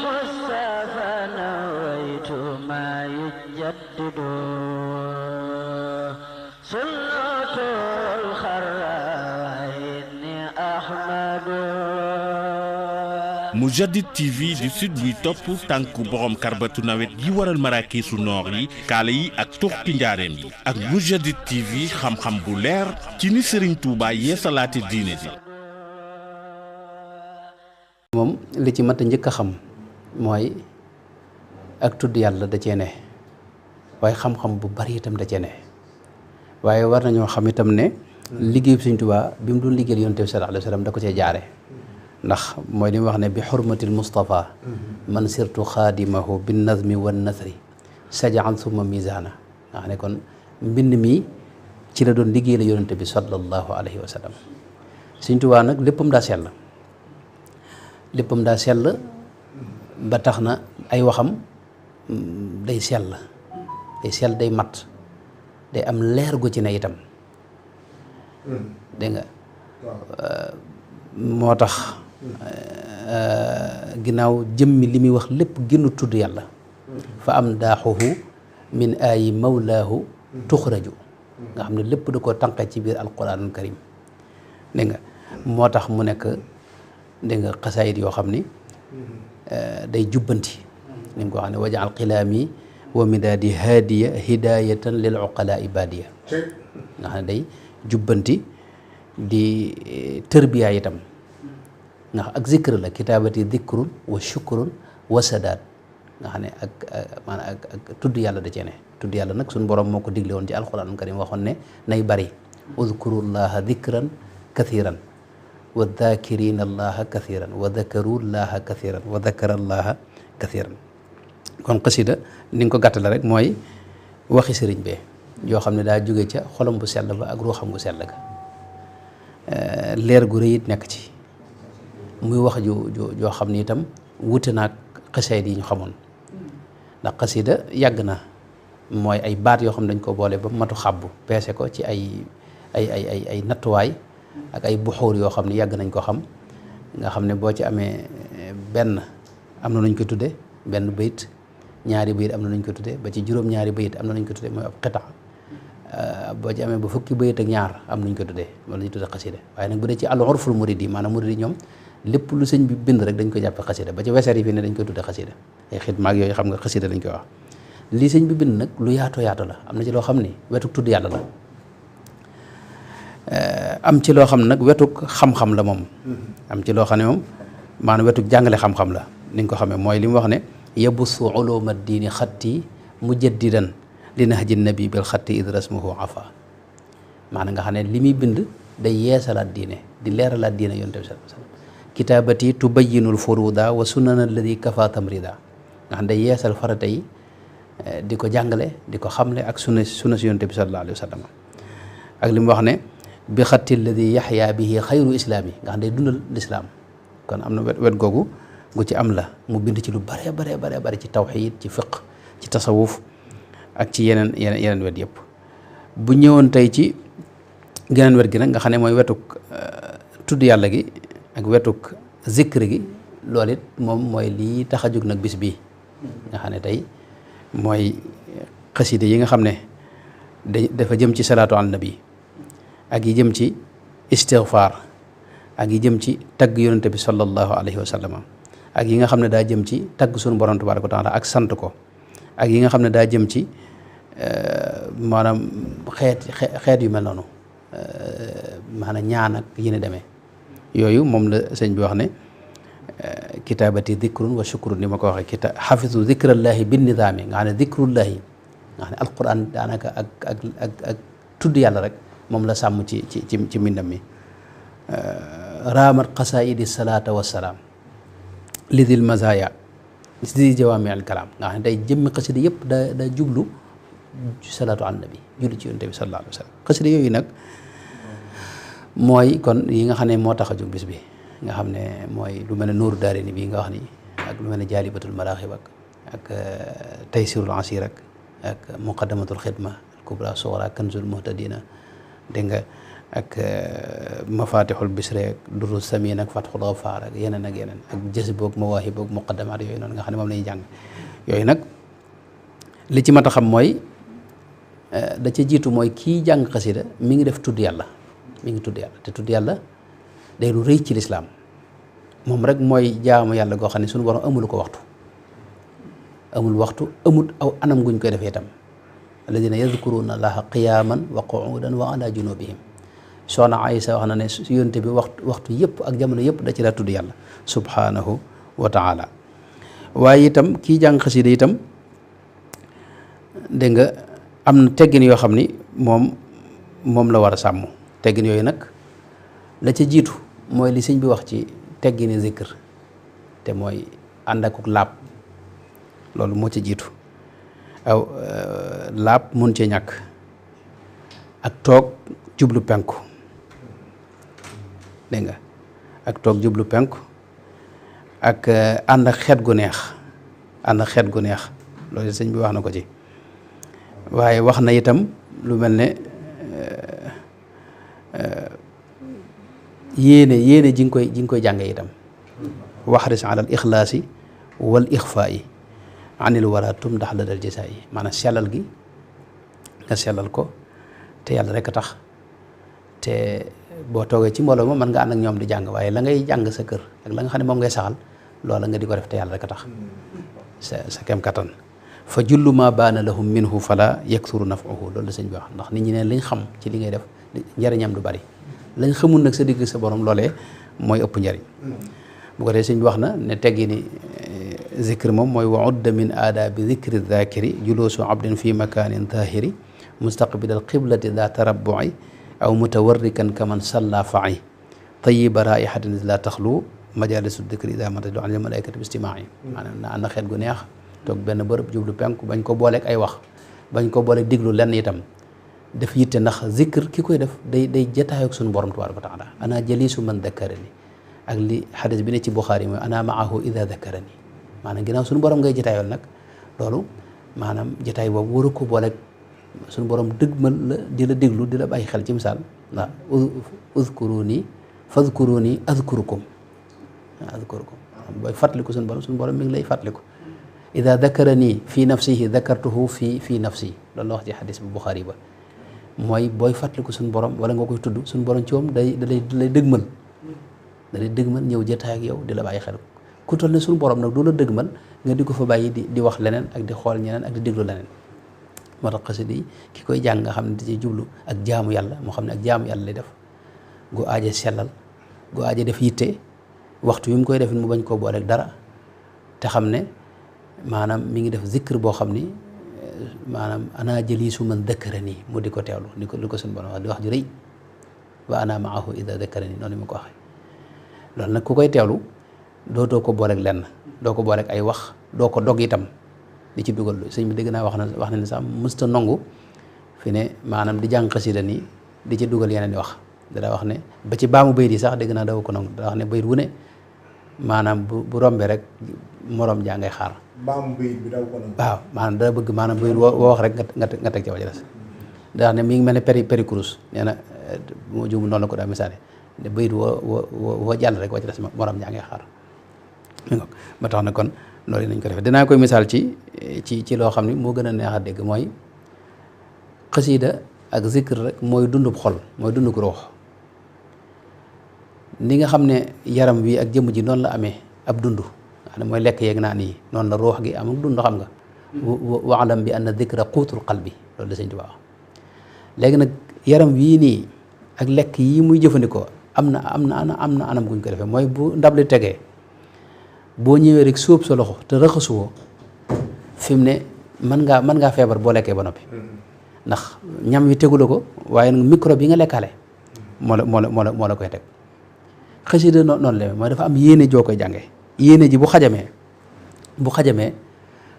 للمصطفى نويت ما يجدد سنة الخرائن أحمد. Mourchid TV di site buy topp tànku borom karbatu nawet yi waral maraakiisu noor yi kaala yi ak tuxti njaareem yi ak Mourchid TV xam-xam bu leer ci ni Serigne Touba yeesalaate diine ji. moom li ci mat a njëkk a xam mooy ak tudd yàlla da cee ne waaye xam-xam bu bari itam da cee ne waaye war nañoo xam itam ne liggéeyu Serigne Touba bi mu doon liggéeyal Yonent bi sallallahu alayhi wa sallam da ko cee jaare ndax mooy li mu wax ne bi xurmatil Mustafa man sirtu xaadimahu bin nazmi wan nasri sajaan summa misaana nga xam ne kon mbind mi ci la doon liggéey la Yonent bi sallallahu alayhi wa sallam. Sëñ Tuubaa nag léppam daa sell ba tax na ay waxam day sell day mat day am leer gu ci ne itam dégg nga moo tax ginnaaw jëmmi li muy wax lépp gënu tudd yàlla fa am daaxuhu min ayi mawlaahu tuxraju nga xam ne lépp da koo tànqe ci biir alquranul karim dégg nga moo tax mu nekk dégg nga xasaayit yoo xam ni day jubbanti ni mu ko wax ne wajaal xilaami wa midaadi haadiya hidayatan lil uqalaa ibadiya nga xam ne day jubbanti di tërbiyaa itam ndax ak zikr la kitaabati zikrun wa shukrun wa sadaat nga xam ne ak tudd yàlla da cee ne tudd yàlla nag suñu borom moo ko digle woon ci alquranul karim waxoon ne nay bari udkurullaha zikran kathiran wa dhakirina allaha kathiran wa dhakarullaha kathiran wa dhakarallaha kathiran kon xasida ni nga ko gàttale rek mooy waxi sëriñ bee yoo xam ne daa jóge ca xolam bu sell ba ak ruuxam bu sell ga leer gu rëy it nekk ci muy wax joo xam ni itam wute naag xasaayid yi ñu xamoon ndax xasida yàgg na mooy ay baat yoo xam ne dañ ko boole ba matu xàbbu peese ko ci ay nattuwaay ak ay buxuur yoo xam ne yàgg nañ ko xam nga xam ne boo ci amee benn am na nuñ ko tudde benn bayit ñaari bayit am na nuñ ko tudde ba ci juróom-ñaari bayit am na nuñ ko tudde mooy ab xita boo ci amee ba fukki bayit ak ñaar am nuñ ko tuddee loolu la ñuy tudde xasida waaye nag bu dee ci al urful muridi maanaam muridi ñoom lépp lu sëñ bi bind rek dañ ko jàppe xasida ba ci weseer yi fi ne dañ koy tudde xasida ay xidmaak yooyu xam nga xasida lañ koy wax lii sëñ bi bind nag lu yaatoo yaatu la am na ci loo xam ni wetuk tudd yàlla la am ci loo xam ne nag wetuk xam-xam la moom am ci loo xam ne moom maanaam wetuk jàngale xam-xam la ni nga ko xamee mooy li mu wax ne yabussu uluma diini xatti mujaddidan li nahji nabi bil xatti id rasmuhu afa maanaam nga xam ne li muy bind day yeesalaat diine di leeralaat diine yonent bi sallallahu alayhi wasallam kitaabati tubayyinul furuda wa sunan alladi kafa tamrida nga xam day yeesal farata yi di ko jàngale di ko xamle ak sunna si yonent bi sallallahu alayhi wasallam ak li mu wax ne bi xatti alladi yaxya bihi xayru islaami nga xam day dundal lislaam kon am na wet googu gu ci am la mu bind ci lu bare ci tawxiid ci fiq ci tasawuf ak ci yeneen wet yëpp bu ñëwoon tey ci geneen wet gi nag nga xam ne mooy wetuk tudd yàlla gi ak wetuk zikr gi loolu it moom mooy lii tax a jóg nag bis bii nga xam ne tey mooy xaside yi nga xam ne dafa jëm ci salaatu ala nabi ak yi jëm ci istighfar ak yi jëm ci tagg yonente bi sallallahu alayhi wa sallam ak yi nga xam ne daa jëm ci tagg sunu borom tabaraka wa taala ak sant ko ak yi nga xam ne daa jëm ci maanaam xeet yu mel noonu maanaam ñaan ak yi ne demee yooyu moom la sëñ bi wax ne kitaabati dikrun wa shukrun ni ma ko waxee xafisu dikrallahi bin nidaami nga xam ne dikrullahi nga xam ne alquran daanaka ak tudd yàlla rek moom la sàmm ci mbindam mi raamat qasaidi salaata wassalaam lidil mazaya di jawaami al kalaam nga xam ne day jëmmi xasida yëpp da jublu salaatu ala nabi julli ci yonent bi sallallahu alayhi wa sallam xasida yooyu nag mooy kon yi nga xam ne moo tax a jóg bis bi nga xam ne mooy lu mel ne nuuru daare ni bii nga wax ni ak lu mel ne jaalibatul maraaxib ak taysirul asir ak muqaddamatul xidma al kubra sughra kanzul muhtadina dégg nga ak mafatihul bisri ak duru samin ak fathul ghaffar ak yeneen ak jës boog mawaahib boog muqaddamaat yooyu noonu nga xam ne moom la ñuy jàng yooyu nag li ci mat a xam mooy da ca jiitu mooy kii jàng xasida mi ngi def tudd yàlla mi ngi tudd yàlla te tudd yàlla day lu rëy ci lislaam moom rek mooy jaamu yàlla goo xam ne suñu borom amul ko waxtu amul waxtu amul aw anam guñ koy defee itam alladina yadkuruna allaha qiyaman wa qu'udan wa ala junubihim soxna Aysa wax na ne yonte bi waxtu yëpp ak jamono yëpp da ci daa tudd yàlla subhanahu wa taala waaye itam kii jàng xasida itam dégg nga am na teggin yoo xam ni moom la war a sàmm teggin yooyu nag la ca jiitu mooy li sëñ bi wax ci teggini zikr te mooy ànd ak laab loolu moo ca jiitu aw laab mun cee ñàkk ak toog jublu penku dégg nga ak toog jublu penku ak ànd ak xeet gu neex loolu sëñ bi wax na ko ci waaye wax na itam lu mel ne yéene ji nga koy jànge itam waxris ala al ixlaasi wal ixfaayi anil waratum ndax la dal jisaa yi maanaam sellal gi nga sellal ko te yàlla rek a tax te boo toogee ci mbooloo ma mën nga ànd ak ñoom di jàng waaye la ngay jàng sa kër ak la nga xam ne moom ngay saxal loola nga di ko def te yàlla rek a tax sa kem kattan fa jullu ma baana lahum minhu fala yaksuru nafuhu loolu la sëñ bi wax ndax nit ñi ne liñ xam ci li ngay def njariñam du bari lañ xamul nag sa digg sa borom loolee mooy ëpp njariñ bu ko dee sëñ bi wax na ne teggi ni zikr moom mooy wa udda min aadaabi zikri dhakiri julusu abdin fi makanin tahiri mustaqbil al qiblati da tarabbu'i aw mutawarrikan kaman salla fa'i tayiba raihatin la taxlu majalisu dikri ida matadu an al malaikati bi istimaa'i maanaam na ànd xeet gu neex toog benn bërëb jublu penku bañ ko booleeg ay wax bañ ko booleeg diglu lenn itam def yitte ndax zikr ki koy def day jataayoo ak suñu borom tabaaraka wa taala ana jalisu man dakarani ak li xadis bi ne ci Buxaari mooy ana maahu ida dakarani maanaam ginnaaw suñu borom ngay jataayool nag loolu maanaam jataay boobu waru ko booleeg suñu borom dëgmal la di la déglu di la bàyyi xel ci misaal ndax uzkuruni fadkuruni azkurukum booy fàttaliku suñu borom mi ngi lay fàttaliku ida dakarani fi nafsihi dakartuhu fi nafsi loolu la wax ci xadis bu Buxaari ba mooy booy fàttaliku suñu borom wala nga koy tudd suñu borom ci moom da lay dëgmal ñëw jataay ak yow di la bàyyi xel ku toll ne suñu borom nag du la dëgmal nga di ko fa bàyyi di wax leneen ak di xool ñeneen ak di déglu leneen moo tax xasida yi ki koy jàng nga xam ne da ciy jublu ak jaamu yàlla moo xam ne ak jaamu yàlla lay def gu aaje sellal gu aaje def yitte waxtu yu mu koy def mu bañ koo booleeg dara te xam ne maanaam mi ngi def zikr boo xam ni maanaam ana jalisu man dakarani mu di ko teewlu li ko suñu borom wax di wax ju rëy wa ana maahu ida dakarani noonu ma ko waxee loolu nag ku koy teewlu dootoo ko booleeg lenn doo ko booleeg ay wax doo ko dog itam di ci dugal sëñ bi dégg naa wax na ne sax mësta nongu fi ne maanaam di jàng xasida nii di ci dugal yeneen di wax daa wax ne ba ci baamu bayit yi sax dégg naa daw ko nangu daa wax ne bayit wu ne maanaam bu rombee rek moroom jaa ngay xaar baamu bayit bi daw ko nangu waaw maanaam da bëgg maanaam bayit woo wax rek nga teg ca wa des daa wax ne mi ngi mel ne péri kurus nee na moo juum noonu la ko daa misaale ne bayit woo jàll rek wa ci des moroom jaa ngay xaar ba tax na kon loolu nañ ko defee dinaa koy misaal ci loo xam ne moo gën a neex a dégg mooy xasida ak zikr rek mooy dundub xol mooy dundub ruux ni nga xam ne yaram wi ak jëmm ji noonu la amee ab dund xam ne mooy lekk yeeg naan yi noonu la ruux gi am ak dund xam nga waalam bi anna dikra quutul qalbi loolu la sëñ Tuubaa wax léegi nag yaram wii nii ak lekk yi muy jëfandikoo am na anam guñ ko defee mooy bu ndab li tegee boo ñëwee rek sóob sa loxo te raxasuwoo fi mu ne mën ngaa feebar boo lekkee ba noppi ndax ñam wi tegu la ko waaye nag microbe yi nga lekkaale moo la koy teg xasida noonu la mooy dafa am yéene joo koy jàngee yéene ji bu xajamee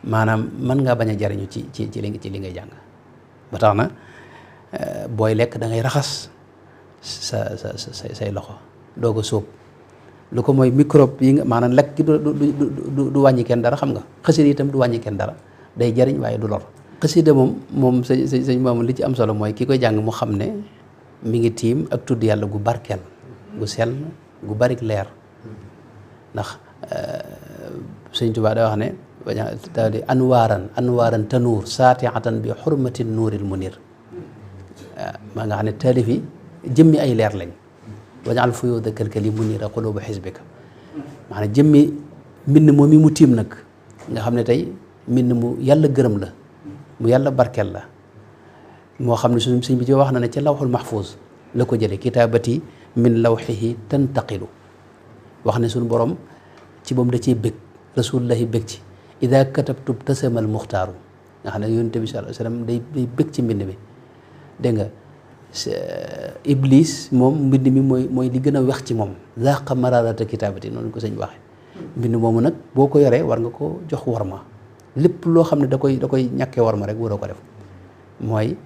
maanaam mën ngaa bañ a jariñu ci li ngay jàng ba tax na booy lekk da ngay raxas say loxo doog a sóob lu ko mooy microbe yi nga maanaam lekk gi du wàññi kenn dara xam nga xasida itam du wàññi kenn dara day jariñ waaye du lor xasida moom sëñ moom li ci am solo mooy ki koy jàng mu xam ne mi ngi tiim ak tudd yàlla gu barkeel gu sell gu bari leer ndax Sëñ Tuubaa daa wax ne daal di anwaaran tanuur saatiatan bi xurmati nuuril munir maa nga xam ne taalif yi jëmmi ay leer lañ wajaal fuyuuda kalkali munira quluuba xisbika maanaam jëmmi mbind moom mi mu tiim nag nga xam ne tey mbind mu yàlla gërëm la mu yàlla barkeel la moo xam ne suñu sëñ bi ci wax na ne ca lawxul mahfuuz la ko jële kitaabati min lawxihi tantaqilu wax ne suñu borom ci moom da ciy bëgg rasulullahi bëgg ci ida katabtu tasamal muxtaaru nga xam ne yonent bi sallallahu alayhi wa sallam day bëgg ci mbind mi dégg nga iblis moom mbind mi mooy li gën a wex ci moom zaqa mararata kitaabati noonu ko sëñ waxe mbind moomu nag boo ko yoree war nga ko jox warma lépp loo xam ne da koy ñàkkee warma rek waroo ko def mooy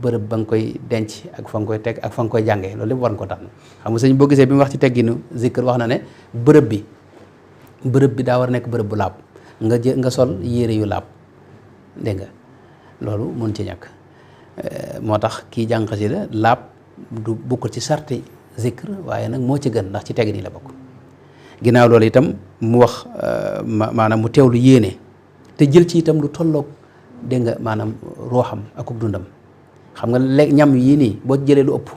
bërëb ba nga koy denc ak fa nga koy teg ak fa nga koy jàngee loolu lépp war nga ko tànn xam nga sëñ boo gisee bi mu wax ci tegginu zikr wax na ne bërëb bi daa war a nekk bërëb bu laab nga sol yére yu laab dégg nga loolu mun ci ñàkk moo tax kii jàng xasida laab du bokkul ci sarti zikr waaye nag moo ci gën ndax ci teggin yi la bokk ginnaaw loolu itam mu wax maanaam mu teewlu yéene te jël ci itam lu tolloog dégg nga maanaam rooxam ak dundam xam nga léegi ñam yii nii boo jëlee lu ëpp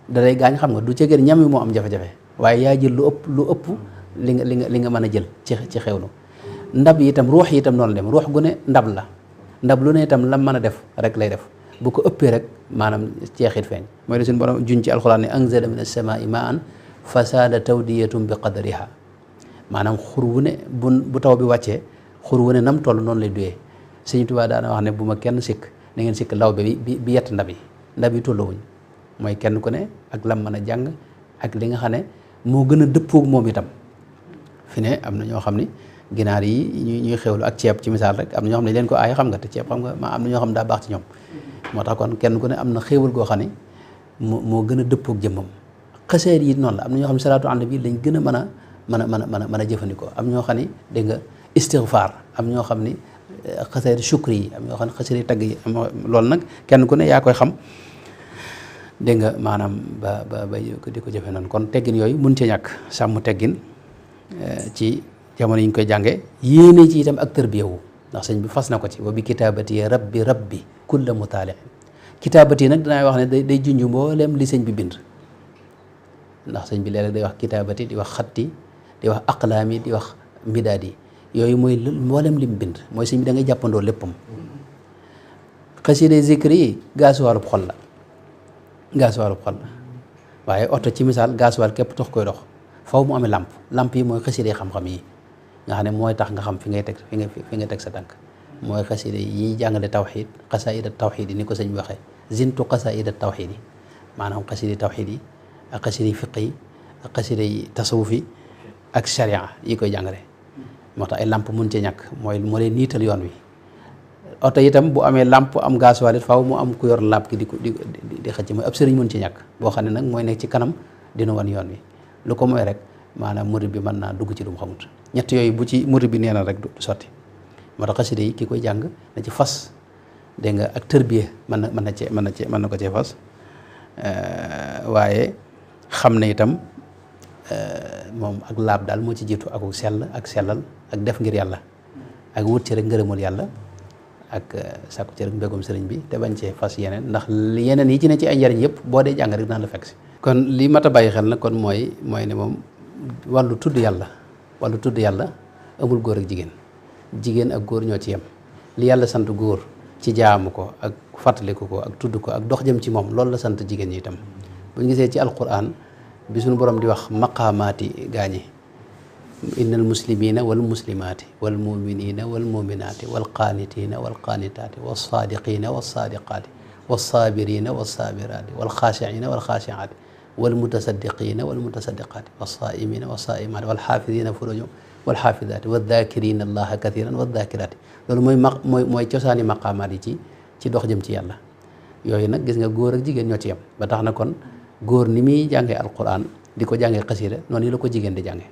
da lay gaañ xam nga du ci gën ñam yi moo am jafe-jafe waaye yaa jël lu ëpp li nga mën a jël ci xewlu ndab yi itam ruux yi itam noonu dem ruux gu ne ndab la ndab lu ne itam lam mën a def rek lay def bu ko ëppee rek maanaam ceexit feeñ mooy la suñu borom juñ ci alxuraan ne anzala min as-samaa'i maa'an fasaada tawdiyatum bi qadariha maanaam xur wu ne bu taw bi wàccee xur wu ne nam toll noonu lay duyee Sëñ Tuubaa daana wax ne bu ma kenn sikk na ngeen sikk law bi yett ndab yi tolluwuñ mooy kenn ku ne ak lam mën a jàng ak li nga xam ne moo gën a dëppoog moom itam fi ne am na ñoo xam ni ginaar yi ñuy xewlu ak ceeb ci misaal rek am na ñoo xam ne leen ko aay xam nga te ceeb xam nga am na ñoo xam ne daa baax ci ñoom moo tax kon kenn ku ne am na xéewal goo xam ne moo gën a dëppoog jëmmam xaseer yi noonu la am na ñoo xam ne salaatu ala nabi lañ gën a mën a jëfandikoo am ñoo xam ne dégg nga istigfaar am ñoo xam ni xaseer shukri yi am ñoo xam ne xaseer yi tagg yi loolu nag kenn ku ne yaa koy xam dégg nga maanaam ba di ko jëfe noonu kon teggin yooyu mun ci ñàkk sàmm teggin ci jamono yi ñu koy jànge yéene ci itam ak tërbiyewu ndax sëñ bi fas na ko ci wa bi kitaabati rabbi kulla mutaali kitaabati nag dinaa wax ne day junj mboolem li sëñ bi bind ndax sëñ bi léeg-léeg day wax kitaabati di wax xatti di wax aqlaami di wax midaadi yooyu mooy mboolem lim bind mooy sëñ bi da ngay jàppandoo léppam xasida zikri yi gaasuwaalub xol la waaye oto ci misaal gaasuwaal képp tax koy dox faw mu amee lamp yi mooy xasida xam-xam yi nga xam ne mooy tax nga xam fi ngay teg sa tànk mooy xasida yi jàngale tawxid xasaida tawxid yi ni ko sëñ bi waxee zintu xasaida tawxid yi maanaam xasida tawxid yi ak xasida fiq yi ak xasida tasawuf yi ak sharia yi koy jàngale moo tax ay lamp mun ci ñàkk moo leen niital yoon wi oto itam bu amee lamp am gasoil it faaw mu am ku yor lamp ki di xëcc mooy ab sëriñ mun ci ñàkk boo xam ne nag mooy nekk ci kanam dina wan yoon wi lu ko mooy rek maanaam murid bi mën naa dugg ci lu mu xamut ñett yooyu bu ci murid bi nee na rek du sotti moo tax xasida yi ki koy jàng na ci fas dégg nga ak tërbiye mën na ko cee fas waaye xam ne itam moom ak laab daal moo ci jiitu ak sell ak sellal ak def ngir yàlla ak wut ci rek ngërëmul yàlla ak sàkku ci rek mbégum sëriñ bi te bañ cee fas yeneen ndax yeneen yi ci ne ci ay njariñ yëpp boo dee jàng rek daan la fekk si kon li mat a bàyyi xel nag kon mooy ne moom wàllu tudd yàlla amul góor ak jigéen ak góor ñoo ci yem li yàlla sant góor ci jaamu ko ak fàttaliku ko ak tudd ko ak dox jëm ci moom loolu la sant jigéen ñi itam bu ñu gisee ci alquran bi suñu borom di wax maqaamaati gaañi innal muslimina wal muslimaati wal muminina wal muminaati wal qaanitina wal qaanitaati wal saadiqina wal saadiqaati wal saabirina wal saabiraati wal xaashiina wal xaashiaati wal mutasaddiqina wal mutasaddiqaati wal saaimina wal saaimaati wal xaafidina furujahum wal xaafidaati wal daakirina allaha kathiran wal daakiraati loolu mooy cosaani maqaamaat yi ci dox jëm ci yàlla yooyu nag gis nga góor ak jigéen ñoo ci yem ba tax na kon góor ni muy jàngee alquran di ko jàngee xasida noonu la ko jigéen di jàngee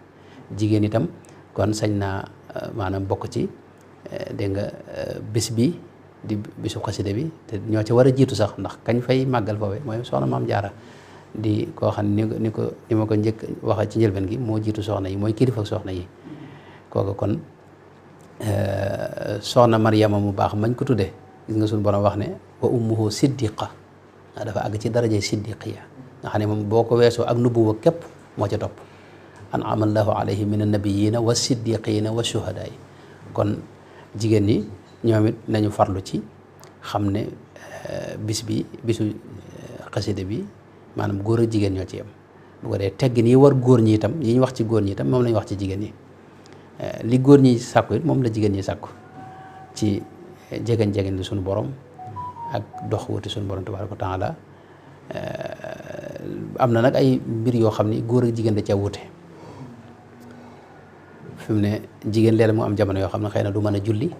jigéen itam kon sañ naa maanaam bokk ci dégg nga bés bi di bisu xasida bi te ñoo ci war a jiitu sax ndax kañ fay màggal foofe mooy soxna maam jaara di koo xam ne ni ma ko njëkk waxa ci njëlbeen gi moo jiitu soxna yi mooy kilifa soxna yi kooku kon soxna Maryama mu baax mañ ko tuddee gis nga suñu borom wax ne wa ummuhu siddiqa dafa àgg ci darajay siddiqiya nga xam ne moom boo ko weesoo ak nubuwa képp moo ca topp an'ama allahu alayhi min annabiyina wa siddiqina wa shuhadaa yi kon jigéen ñi ñoom it nañu farlu ci xam ne bisu xasida bi maanaam góor ak jigéen ñoo ci yem bu ko dee teggin yi war góor ñi itam yi ñu wax ci góor ñi itam moom lañu wax ci jigéen ñi li góor ñi sàkku it moom la jigéen ñi sàkku ci jegeñ di suñu borom ak dox wuti suñu borom tabaaraka wa taala am na nag ay mbir yoo xam ni góor ak jigéen da ca wute fi mu ne jigéen leer mu am jamono yoo xam ne xëy na du mën a julli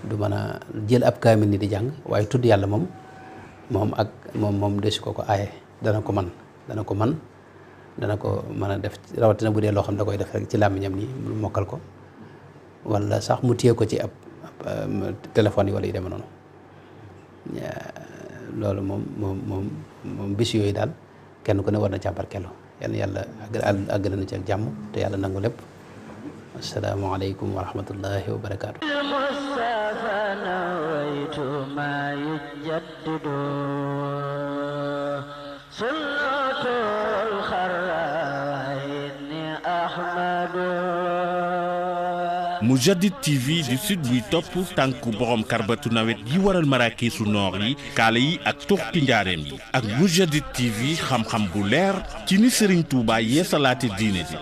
du mën a jël ab kaamil ni di jàng waaye tudd yàlla moom desu ko aaye dana ko mën a def rawatina bu dee loo xam da koy def rek ci làmmiñam ni mu mokkal ko wala sax mu téye ko ci ab téléphone yi wala yu demee noonu loolu moom bis yooyu daal kenn ku ne war na càmbarkellu yàlla àgg na ci ak jàmm te yàlla nangu lépp asalaamaaleykum wa rahmatullahi wa barakaatu. Mourchid TV di site buy topp tànku borom karbatu nawet yi waral maraakiisu noor yi kaala yi ak tuxki njaareem yi ak Mourchid TV xam-xam bu leer ci ni Serigne Touba yeesalaate diine ji